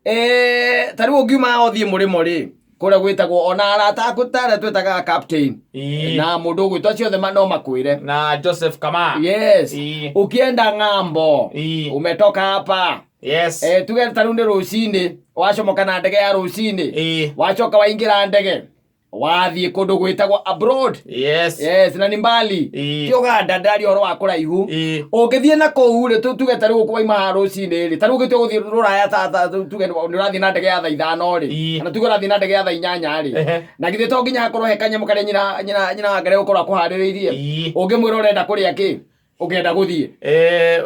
Ta rĩu ũngiuma haha ũthiĩ mũrĩmo rĩ, kũrĩa gwĩtagwo ona arata aku ta arĩa twĩtaga captain na mũndũ ũgwĩtwo acio othe no makwĩre. Na Joseph Kama. Yes. Ukienda ng'ambo, umetoka hapa, tuge ta rĩu nĩ rũcinĩ wacomoka na ndege ya rũcinĩ, wacoka waingĩra ndege, wathiĩ kũndũ gwĩtagwo abroad. Yes, na nĩ mbali. Ti Uganda, ndaria ũhoro wa kũraihu. Ũngĩthiĩ na kũu rĩ, tuge ta rĩu wauma haha rũcinĩ rĩ, ta rĩu ũngĩtua gũthiĩ rũraya, tuge nĩ ũrathiĩ na ndege ya thaa 5 rĩ, kana tuge ũrathiĩ na ndege ya thaa 8 rĩ, na githĩ to nginya hakorwo he kanyamũ karĩa nyina wa Ngarĩ gũkorwo akũharĩrĩirie? Ũngĩmwĩra ũrenda kũrĩa kĩ ũngĩenda gũthiĩ?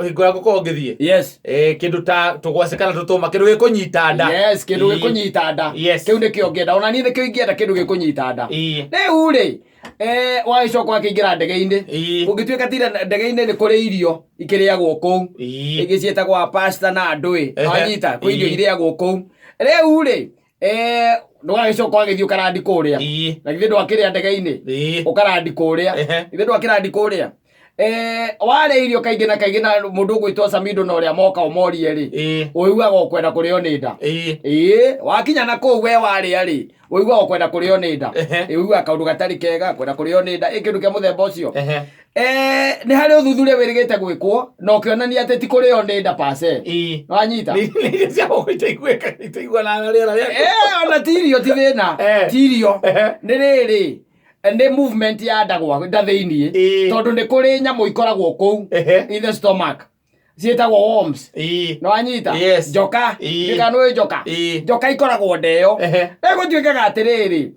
Hingo ya gũkorwo ngĩthiĩ, Yes. Kĩndũ ta tũgwacĩ kana tũtũma, kĩndũ gĩkũnyita nda. Yes, kĩndũ gĩkũnyita nda. Kĩu nĩkĩo ngĩenda, ona niĩ nĩkĩo ingĩenda, kĩndũ gĩkũnyita nda. Rĩu rĩ, wagĩcoka wakĩingĩra ndege-inĩ, ũngĩtuĩka tira ndege-inĩ nĩ kũrĩ irio ikĩrĩagwo kũu, ingĩ ciĩtagwo pasta na ndũĩ. Wanyita, kwĩ irio irĩagwo kũu. Rĩu rĩ, ndũgagĩcoka wagĩthiĩ ũkarandi kũrĩa. Na githĩ ndwakĩrĩa ndege-inĩ? Ũkarandi kũrĩa. Githĩ ndwakĩrandi kũrĩa? Warĩa irio kaingĩ na kaingĩ na mũndũ ũgwĩtwo Samido na ũrĩa moka ũmorie rĩ, ũiguaga ũkwenda kũrĩo nĩ nda. Ĩĩ, wakinya na kũu we warĩa rĩ, ũiguaga ũkwenda kũrĩo nĩ nda. Ũiguaga kaũndũ gatarĩ kega, kwenda kũrĩo nĩ nda, ĩ kĩndũ kĩa mũthemba ũcio. Nĩ harĩ ũthuthuria wĩrĩgĩte gwĩkwo na ũkĩonania atĩ ti kũrĩo nĩ nda pase. Wanyita? Nĩ irio cia gũkũ itaiguĩka, itaiguanaga na rĩera rĩa Ona ti irio, ti thĩna. Ti irio. Nĩ rĩrĩ, nĩ movement ya nda gwa nda thĩiniĩ. Tondũ nĩ kũrĩ nyamũ ikoragwo kũu in the stomach ciĩtagwo worms. Nĩ wanyita? Yes. Njoka. Ĩĩ. Nĩ njoka. Njoka ikoragwo nda ĩyo. Rĩu gũtuĩkaga atĩrĩrĩ,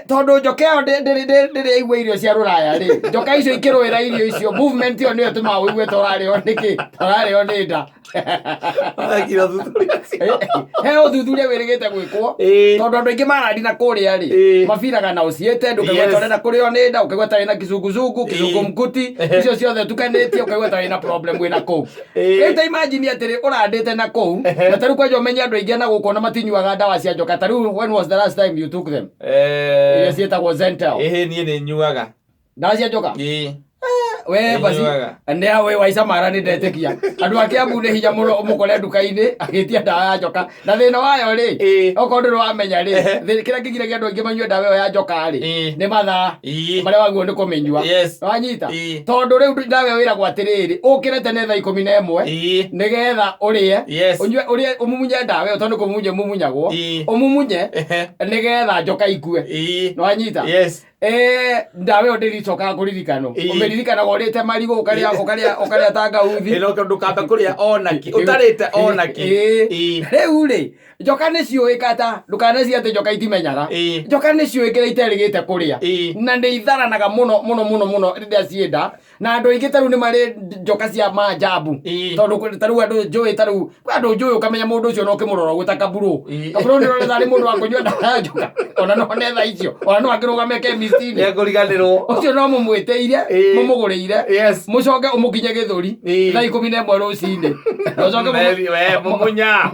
tondũ njoka ĩyo ndĩrĩ yaigua irio cia rũraya rĩ, njoka icio ikĩrũĩra irio icio, movement ĩyo nĩyo ĩtũmaga ũigue ta ũrarĩo nĩkĩ, ta ũrarĩo nĩ nda. Wekire ũthuthuria ũcio. He ũthuthuria wĩrĩgĩte gwĩkwo, tondũ andũ aingĩ marandi na kũrĩa rĩ, mabiraga na ũciĩte ndũ, ũkaigua ta ũrenda kũrĩo nĩ nda, ũkaigua ta wĩna kizunguzungu, kizungumkuti, icio ciothe ũtukanĩtie, ũkaigua ta wĩna problem wĩna kũu. Rĩu ta imagine atĩrĩ, ũrandĩte na kũu, na ta rĩu kwanja ũmenye andũ aingĩ na gũkũ ona matinyuaga ndawa cia njoka. Ta rĩu, when was the last time you took them, iria ciĩtagwo Zentel? Ĩhĩ, niĩ nĩ nyuaga. Ndawa cia njoka? Ĩĩ. We basi. Nĩnyuaga. Nĩ we waica mara, nĩ ndetĩkia andũ a Kiambu nĩ hinya mũno ũmũkore nduka-inĩ agĩtia ndawa ya njoka. Na thĩna wayo rĩ, okorwo ndũrĩ wamenya rĩ, kĩrĩa kĩgiragia andũ aingĩ manyue ndawa ĩyo ya njoka rĩ, nĩ mathaa marĩa wagĩrĩirwo nĩ kũmĩnyua. Wanyita? Tondũ rĩu ndawa ĩyo ĩragwo atĩrĩrĩ, ũkĩre tene thaa 11 nĩgetha ũrĩe, ũnyue, ũrĩe, ũmumunye ndawa ĩyo, tondũ kũmumunye ĩmumunyagwo, ũmumunye nĩgetha njoka ikue. Nĩwanyita? Yes. Ndawa ĩyo ndĩricokaga kũririkanwo. Ũmĩririkanaga ũrĩte marigũ, ũkarĩa, ũkarĩa, ũkarĩa tangauthi. Ĩno ndũkambe kũrĩa onaki ũtarĩte onaki. Rĩu rĩ, njoka nĩ ciũĩ kata ndũkanecirie atĩ njoka itimenyaga. Njoka nĩ ciũĩ kĩrĩa iterĩgĩte kũrĩa, na nĩ itharanaga mũno mũno mũno mũno rĩrĩa cienda. Na andũ aingĩ ta rĩu nĩ marĩ njoka cia maajabu. Tondũ ta rĩu andũ njũĩ, ta rĩu kwĩ andũ njũĩ, ũkamenya mũndũ ũcio no ũkĩmũrora ũguo ta kaburu. Kaburu nĩ ũrona tarĩ mũndũ wa kũnyua ndawa ya njoka, ona no one thaa icio ona no akĩrũgame chemist-inĩ. Nĩekũriganĩrwo. Ũcio no mũmwĩtĩire, mũmũgũrĩire, mũcoke ũmũkinye gĩthũri thaa 11 rũcinĩ, na ũcoke Meri, we, mũmunya.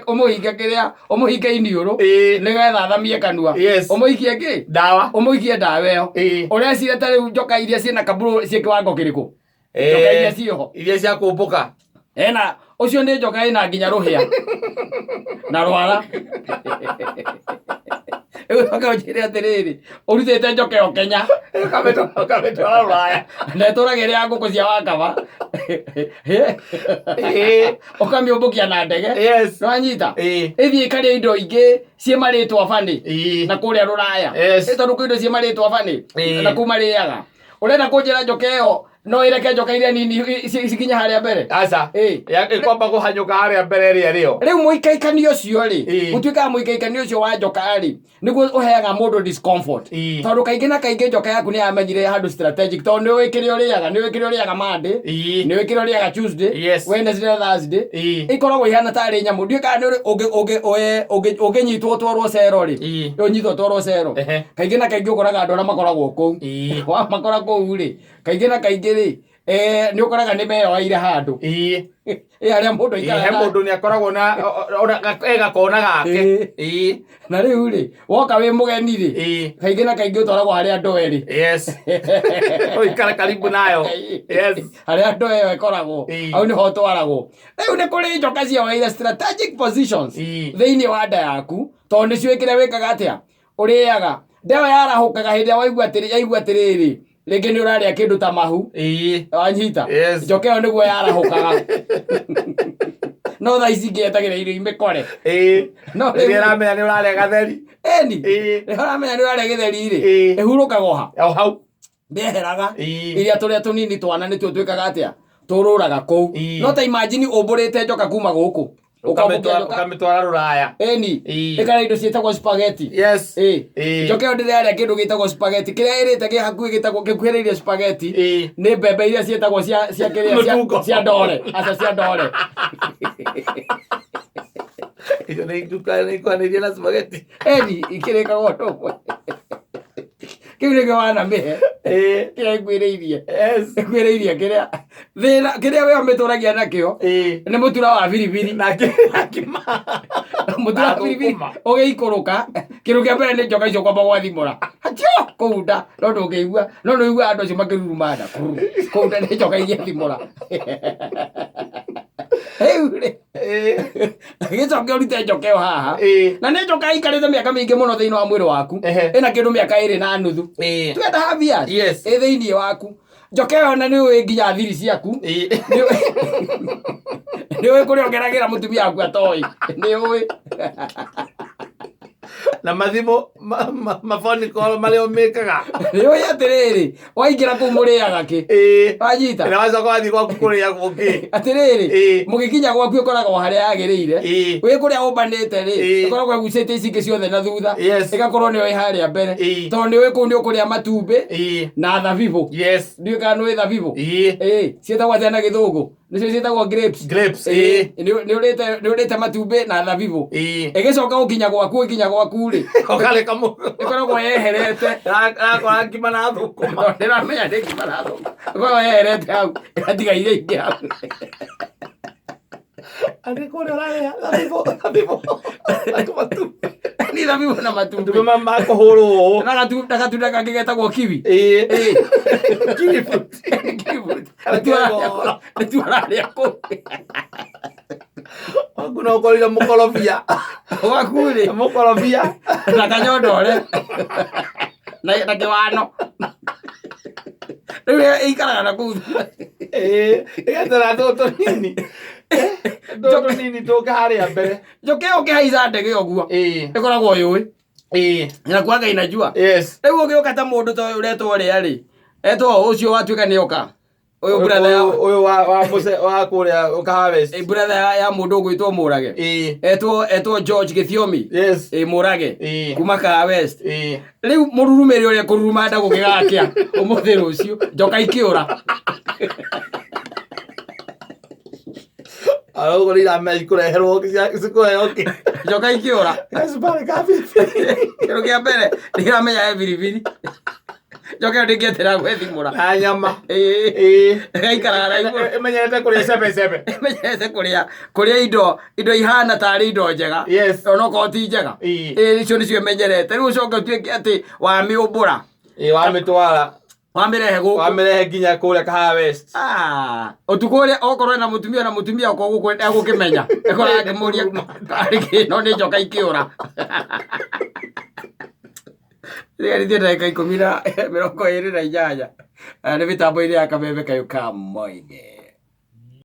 Ũmũhinge kĩrĩa, ũmũhinge iniũrũ, nĩgetha athamie kanua. Ũmũikie kĩ? Ndawa. Ũmũikie ndawa ĩyo. Ũreciria ta rĩu njoka iria ciĩna kaburu ciĩ kĩwango kĩrĩkũ? Njoka iria ciĩho. Iria cia kũmbũka. Ena ũcio nĩ njoka ĩna nginya rũhĩa na rwara. Rĩu coka ũnjĩre atĩrĩrĩ, ũrutĩte njoka ĩyo Kenya, Ũkamĩtwara Rũraya. Na ĩtũraga ĩrĩ ya ngũkũ cia wakaba, ũkamĩũmbũkia na ndege. Nĩwanyita? Ĩthiĩ ĩkarĩa indo ingĩ ciĩ marĩtwa bani na kũrĩa rũraya. Ĩ tondũ kwĩ indo ciĩ marĩtwa bani na kũu marĩaga. Ũrenda kũnjĩra njoka ĩyo no ĩreke njoka iria nini cikinye harĩa mbere? Aca. Ĩkwamba kũhanyũka harĩa mbere ĩrĩa ĩrĩo. Rĩu mũikaikani ũcio rĩ, gũtuĩkaga mũikaikani ũcio wa njoka rĩ, nĩguo ũheaga mũndũ discomfort. Tondũ kaingĩ na kaingĩ njoka yaku nĩ yamenyire handũ strategic, tondũ nĩ ũĩ kĩrĩa ũrĩaga, nĩ ũĩ kĩrĩa ũrĩaga Monday, nĩ ũĩ kĩrĩa ũrĩaga Tuesday, Wednesday na Thursday. Ikoragwo ihana tarĩ nyamũ. Ndiũĩ kana nĩ ũrĩ ũngĩnyitwo ũtwarwo cero rĩ, ũnyitwo ũtwarwo cero, kaingĩ na kaingĩ ũkoraga andũ arĩa makoragwo kũu, wamakora kũu rĩ, kaingĩ na kaingĩ rĩ, Nĩ ũkoraga nĩ meyoeire handũ. Ĩ harĩa mũndũ He aikaraga. mũndũ nĩ akoragwo na e gakona gake. Na rĩu rĩ, woka wĩ mũgeni rĩ, kaingĩ na kaingĩ ũtwaragwo harĩa ndoo ĩrĩ. Yes, ũikare karibu nayo. Yes. Harĩa ndoo ĩyo ĩkoragwo, hau nĩho ũtwaragwo. Rĩu nĩ kũrĩ njoka cioeire strategic positions thĩinĩ wa nda yaku, tondũ nĩciũĩ kĩrĩa wĩkaga atĩa, ũrĩaga. Nda ĩyo yarahũkaga hĩndĩ ĩrĩa waigua atĩrĩ, yaigua atĩrĩrĩ, rĩngĩ nĩ ũrarĩa kĩndũ ta mahu. Wanyita? Yes. Njoka ĩyo nĩguo yarahũkaga. No thaa ici ingĩ yetagĩra irio imĩkore. No rĩrĩa rĩu ĩramenya nĩ ũrarĩa gatheri. Ĩni. Rĩrĩa ũramenya nĩ ũrarĩa gĩtheri rĩ, ĩhurũkaga o ha? O hau. Ndĩeheraga. Iria tũrĩa tũnini twana nĩtuo twĩkaga atĩa, tũrũraga kũu. No ta imagine ũmbũrĩte njoka kuma gũkũ, ũkambũkia njoka. Ũkamĩtwara rũraya. Ĩni. Ĩkarĩa indo ciĩtagwo spaghetti. Njoka ĩyo ndĩrarĩa kĩndũ gĩtagwo spaghetti, kĩrĩa ĩrĩte kĩ hakuhĩ gĩtagwo gĩkuhĩrĩirie spaghetti nĩ mbembe iria ciĩtagwo cia kĩrĩa Mũtungo. cia ndore, aca, cia ndore. Icio nĩ ikuhanĩirie na spaghetti. Ĩni, ikĩrĩkaga ũndũ ũmwe. Kĩu nĩkĩo wanamĩhe kĩrĩa ĩkwĩrĩirie. Ĩkwĩrĩirie kĩrĩa thĩna kĩrĩa we ũmĩtũragia nakĩo nĩ mũtura wa biribiri. Na ngima. Mũtura wa Na biribiri thũkũma. ũgĩikũrũka, kĩndũ kĩa mbere nĩ njoka icio kwamba gwathimũra hatio kũu nda, no ndũngĩigua, no nĩũigua andũ acio makĩruruma nda kũu nda, nĩ njoka igĩthimũra. Rĩu rĩ, gĩcoke ũrute njoka ĩyo haha, na nĩ njoka ĩikarĩte mĩaka mĩingĩ mũno thĩinĩ wa mwĩrĩ waku. Ĩna kĩndũ mĩaka 2.5, 2.5 years ĩ thĩinĩ waku njoka ĩyo, na nĩ ũĩ nginya thiri ciaku. Nĩ ũĩ kũrĩa ũgeragĩra mũtumia waku atoĩ, nĩ ũĩ. Na mathimũ maboni call marĩa ũmĩkaga. Nĩ ũĩ atĩrĩrĩ, waingĩra kũu mũrĩaga kĩ. Wanyita? Na wacoka wathiĩ gwaku kũrĩa gũkĩ. Atĩrĩrĩ, mũgĩkinya gwaku ĩkoragwo harĩa yagĩrĩire. Wĩ kũrĩa ũmbanĩte rĩ, ĩkoragwo ĩgucĩtie ici ingĩ ciothe na thutha. Ĩgakorwo nĩyo ĩ harĩa mbere, tondũ nĩ ũĩ kũu nĩ ũkũrĩa matumbĩ na thabibũ. Ndiũĩ kana nĩ ũĩ thabibũ. Ciĩtagwo atĩa na Gĩthũngũ? Nĩcio ciĩtagwo grapes. Grapes. Nĩ ũrĩte matumbĩ na thabibũ. Ĩgĩcoka gũkinya gwaku, ĩkinya gwaku rĩ, Ũkareka mũndũ. Ĩkoragwo yeherete. Rakora ngima na thũkũma. Tondũ ndĩramenya nĩ ngima na thũkũma, ĩkoragwo yeherete hau, ĩgatiga iria ingĩ hau. Atĩ kũrĩa ũrarĩa thabibũ, thabibũ na tũmatumbĩ. Nĩ thabibũ na matumbĩ. Matumbĩ ma kũhũrwo ũũ. Na gatunda kangĩ getagwo kiwi. Kiwi fruit. Kiwi fruit. Nĩtuo ararĩa kũu. Waku no ũkorire mũkorobia. Gwaku rĩ, Mũkorobia. na kanyondore na kĩwano. Rĩu ĩikaraga na kũu. Ĩgetera tũtũ tũnini. Tũtũ tũnini tũke harĩa mbere. Njoka ĩyo ũkĩhaica ndege ũguo, ĩkoragwo yũĩ inakuaga inajua. Rĩu ũgĩũka ta mũndũ ta ũyũ ũretwo ũrĩa rĩ, etwo ũcio watuĩka nĩ oka ũyũ, brother ya Ũyũ wa mũce wa kũrĩa Kahawa West. Brother ya mũndũ ũgwĩtwo Mũrage. Etwo George Gĩthiomi. Mũrage kuma Kahawa West. Rĩu mũrurumĩre ũrĩa kũruruma nda gũgĩgakĩa ũmũthĩ, rũciũ njoka ikĩũra. Ũguo nĩ iramenya ikũreherwo cikũheo kĩ. Njoka ikĩũra. Gacubari ka biribiri. Kĩndũ kĩa mbere nĩiramenya he biribiri, njoka ĩyo ndĩngĩetera gwĩthimũra. Na nyama. Ĩgaikaraga na igũrũ. Ĩmenyerete kũrĩa cebecebe. Ĩmenyerete kũrĩa indo ihana tarĩ indo njega, onokorwo ti njega. Icio nĩcio ĩmenyerete. Rĩu ũcoke ũtuĩke atĩ wamĩũmbũra, Wamĩtwara, wamĩrehe gũkũ, wamĩrehe nginya kũrĩa Kahawa West. Ah, ũtukũ ũrĩa okorwo ena mũtumia, na mũtumia okorwo gũkũ egũkĩmenya, ĩkorwo akĩmũria tarĩ kĩ, no nĩ njoka ikĩũra. Rĩarithie ndagĩka 10:28. Nĩ mĩtambo-inĩ ya Kameme Kayũ ka Moige.